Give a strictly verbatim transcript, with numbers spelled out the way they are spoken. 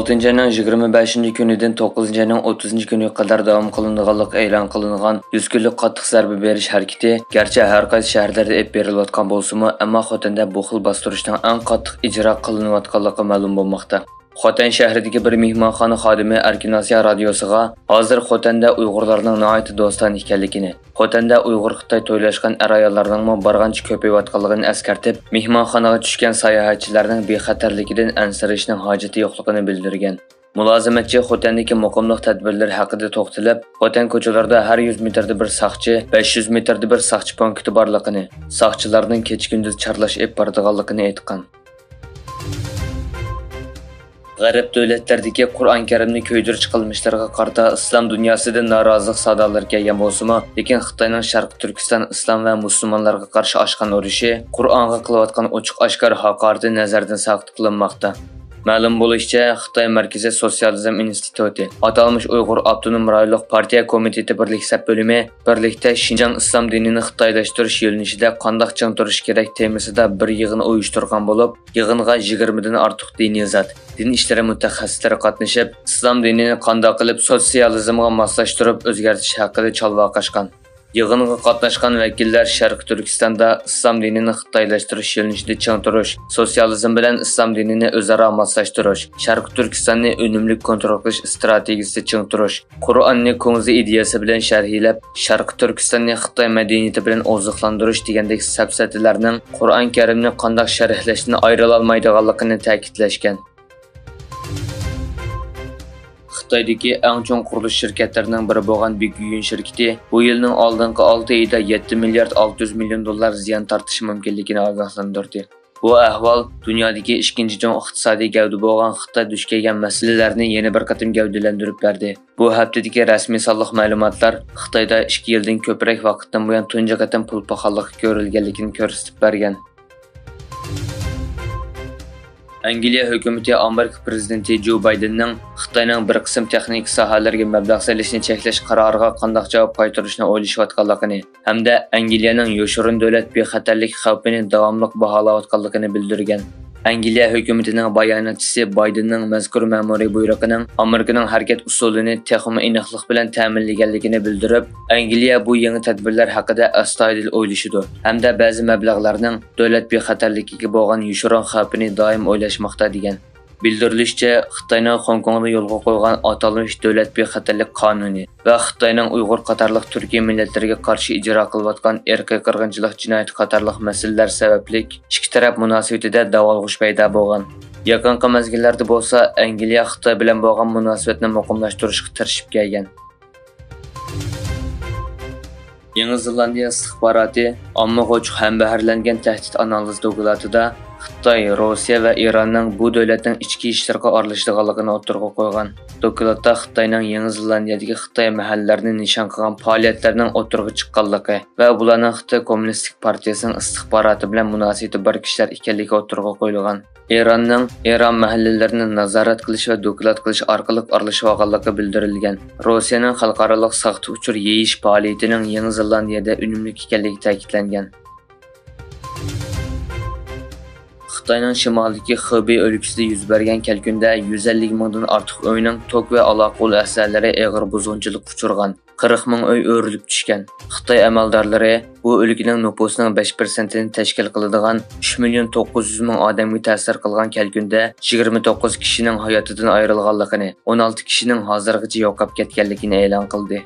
ئالتىنچى ئاينىڭ يىگىرمە بەشىنچى كۈنىدىن توققۇزىنچى ئاينىڭ ئوتتۇزىنچى كۈنىگە قەدەر داۋام قىلىنىدىغانلىقى ئېلان قىلىنغان يۈز كۈنلۈك قاتتىق زەربە بېرىش ھەرىكىتى گەرچە ھەر قايسى شەھەرلەردە ئېلىپ بېرىلىۋاتقان بولسىمۇ، ئەمما خوتەندە بۇ خىل باستۇرۇشنىڭ ئەڭ قاتتىق ئىجرا قىلىنىۋاتقانلىقى مەلۇم بولماقتا. خوتەن شەھىرىدىكى بىر مېھمانخانا خادىمى ئەركىن ئاسىيا رادىيوسىغا، ھازىر خوتەندە ئۇيغۇرلارنىڭ ناھايىتى دوستانە ئىكەنلىكىنى، خوتەندە ئۇيغۇر-خىتاي تويلاشقان ئەر-ئاياللارنىڭمۇ بارغانچە كۆپىيىۋاتقانلىقىنى ئەسكەرتىپ، مېھمانخانىغا چۈشكەن ساياھەتچىلەرنىڭ بىخەتەرلىكىدىن ئەنسىرىشىنىڭ ھاجىتى يوقلۇقىنى بىلدۈرگەن. مۇلازىمەتچى خوتەندىكى مۇقىملىق تەدبىرلىرى ھەققىدە توختىلىپ، خوتەن كوچىلىرىدا ھەر يۈز مېتىردا بىر ساقچى، بەش يۈز مېتىردا بىر ساقچى پونكىتى بارلىقىنى، ساقچىلارنىڭ كېچە-كۈندۈز چارلاش ئېلىپ بارىدىغانلىقىنى ئېيتقان. غەرب دۆلەتلىرىدىكى قۇرئان كەرىمنى كۆيدۈرۈش قىلمىشلىرىغا قارىتا ئىسلام دۇنياسىدا نارازىلىق سادالىرى كەلگەن بولسىمۇ، لېكىن خىتاينىڭ شەرقىي تۈركىستان ئىسلام ۋە مۇسۇلمانلارغا قارشى ئاچقان ئۇرۇشى، قۇرئانغا قىلىۋاتقان ئوچۇق-ئاشكارا ھاقارىتى نەزەردىن ساقىت قىلىنماقتا. مەلۇم بولۇشىچە، خىتاي مەركىزىي سوتسىيالىزم ئىنستىتۇتى، ئاتالمىش ئۇيغۇر ئاپتونوم رايونلۇق پارتىيە كومىتېتى بىرلىك سەپ بۆلۈمى بىرلىكتە شىنجاڭ ئىسلام دىنىنى خىتايلاشتۇرۇش يۆنىلىشىدە قانداق چىڭ تۇرۇش كېرەك تېمىسىدا بىر يىغىن ئۇيۇشتۇرغان بولۇپ، يىغىنغا يىگىرمىدىن ئارتۇق دىنىي زات، دىن ئىشلىرى مۇتەخەسسىسلىرى قاتنىشىپ، ئىسلام دىنىنى قانداق قىلىپ سوتسىيالىزمغا ماسلاشتۇرۇپ ئۆزگەرتىش ھەققىدە چالۋاق ئاچقان. يىغىنغا قاتناشقان ۋەكىللەر شەرقىي تۈركىستاندا ئىسلام دىنىنى خىتايلاشتۇرۇش يۆنىلىشىدە چىڭ تۇرۇش، سوتسىيالىزم بىلەن ئىسلام دىنىنى ئۆزئارا ماسلاشتۇرۇش، شەرقىي تۈركىستاننى ئۈنۈملۈك كونترول قىلىش ئىستراتېگىيىسىدە چىڭ تۇرۇش، قۇرئاننى كۇڭزى ئىدىيەسى بىلەن شەرھلەپ، شەرقىي تۈركىستاننى خىتاي مەدەنىيىتى بىلەن ئوزۇقلاندۇرۇش دېگەندەك سەپسەتىلەرنىڭ قۇرئان كەرىمنى قانداق شەرھلەشتىن ئايرىلالمايدىغانلىقىنى تەكىتلەشكەن. خىتايدىكى ئەڭ چوڭ قۇرۇلۇش شىركەتلىرىنىڭ بىرى بولغان بىگيۈن شىركىتى بۇ يىلنىڭ ئالدىنقى ئالتە ئېيىدا يەتتە مىليارد ئالتە يۈز مىليون دوللار زىيان تارتىشى مۇمكىنلىكىنى ئاگاھلاندۇردى. بۇ ئەھۋال دۇنيادىكى ئىككىنچى چوڭ ئىقتىسادىي گەۋدە بولغان خىتاي دۇچ كەلگەن مەسىلىلەرنى يەنە بىر قېتىم گەۋدىلەندۈرۈپ بەردى. بۇ ھەپتىدىكى رەسمىي سانلىق مەلۇماتلار خىتايدا ئىككى يىلدىن كۆپرەك ۋاقىتتىن بۇيان تۇنجى قېتىم پۇل پاخاللىقى كۆرۈلگەنلىكىنى كۆرسىتىپ بەرگەن. ئەنگلىيە ھۆكۈمىتى ئامېرىكا پىرېزىدېنتى جو بايدېننىڭ خىتاينىڭ بىر قىسىم تېخنىكا ساھەلىرىگە مەبلەغ سېلىشنى چەكلەش قارارىغا قانداق جاۋاب قايتۇرۇشنى ئويلىشىۋاتقانلىقىنى ھەمدە ئەنگلىيەنىڭ يوشۇرۇن دۆلەت بىخەتەرلىك خەۋپىنى داۋاملىق باھالاۋاتقانلىقىنى بىلدۈرگەن. ئەنگلىيە ھۆكۈمىتىنىڭ باياناتچىسى بايدېننىڭ مەزكۇر مەمۇرىي بۇيرۇقىنىڭ ئامېرىكىنىڭ ھەرىكەت ئۇسۇلىنى تېخىمۇ ئېنىقلىق بىلەن تەمىنلىگەنلىكىنى بىلدۈرۈپ، ئەنگلىيە بۇ يېڭى تەدبىرلەر ھەققىدە ئەستايىدىل ئويلىشىدۇ ھەمدە بەزى مەبلەغلەرنىڭ دۆلەت بىخەتەرلىكىگە بولغان يوشۇرۇن خەۋپىنى دائىم ئويلاشماقتا، دېگەن. بىلدۈرۈلۈشىچە، خىتاينىڭ خوڭكوڭدا يولغا قويغان ئاتالمىش دۆلەت بىخەتەرلىك قانۇنى ۋە خىتاينىڭ ئۇيغۇر قاتارلىق تۈركىي مىللەتلەرگە قارشى ئىجرا قىلىۋاتقان ئىرقىي قىرغىنچىلىق جىنايىتى قاتارلىق مەسىلىلەر سەۋەبلىك ئىككى تەرەپ مۇناسىۋىتىدە داۋالغۇش پەيدا بولغان. يېقىنقى مەزگىللەردە بولسا ئەنگلىيە خىتاي بىلەن بولغان مۇناسىۋەتنى مۇقىملاشتۇرۇشقا تىرىشىپ كەلگەن. يېڭى زېلاندىيە ئىستىخباراتى ئاممىغا ئوچۇق ھەمبەھىرلەنگەن تەھدىت ئانالىز دوكلاتىدا خىتاي، روسىيە ۋە ئىراننىڭ بۇ دۆلەتنىڭ ئىچكى ئىشلىرىغا ئارىلىشىدىغانلىقىنى ئوتتۇرىغا قويغان. دوكلاتتا خىتاينىڭ يېڭى زېلاندىيەدىكى خىتاي مەھەللىلەرنى نىشان قىلغان پائالىيەتلەرنىڭ ئوتتۇرىغا چىققانلىقى ۋە بۇلارنىڭ خىتاي كوممۇنىستىك پارتىيىسىنىڭ ئىستىخباراتى بىلەن مۇناسىۋىتى بار كىشىلەر ئىكەنلىكى ئوتتۇرىغا قويۇلغان. ئىراننىڭ ئىران مەھەللىلىرىنى نازارەت قىلىش ۋە دوكلات قىلىش ئارقىلىق ئارىلىشىۋالغانلىقى بىلدۈرۈلگەن. روسىيەنىڭ خەلقئارالىق ساختا ئۇچۇر يېيىش پائالىيىتىنىڭ يېڭى زېلاندىيەدە ئۈنۈملۈك ئىكەنلىكى تەكىتلەنگەن. خىتاينىڭ شىمالىدىكى خېبېي ئۆلكىسىدە يۈز بەرگەن كەلكۈندە يۈز ئەللىك مىڭدىن ئارتۇق ئۆينىڭ توك ۋە ئالاقە ئۇل ئەسلىھەلىرى ئېغىر بۇزغۇنچىلىققا ئۇچرىغان. قىرىق مىڭ ئۆي ئۆرۈلۈپ چۈشكەن. خىتاي ئەمەلدارلىرى بۇ ئۆلكىنىڭ نوپۇسىنىڭ بەش پىرسەنتىنى تەشكىل قىلىدىغان ئۈچ مىليون توققۇز يۈز مىڭ ئادەمگە تەسىر قىلغان كەلكۈندە يىگىرمە توققۇز كىشىنىڭ ھاياتىدىن ئايرىلغانلىقىنى، ئون ئالتە كىشىنىڭ ھازىرغىچە يوقاپ كەتكەنلىكىنى ئېلان قىلدى.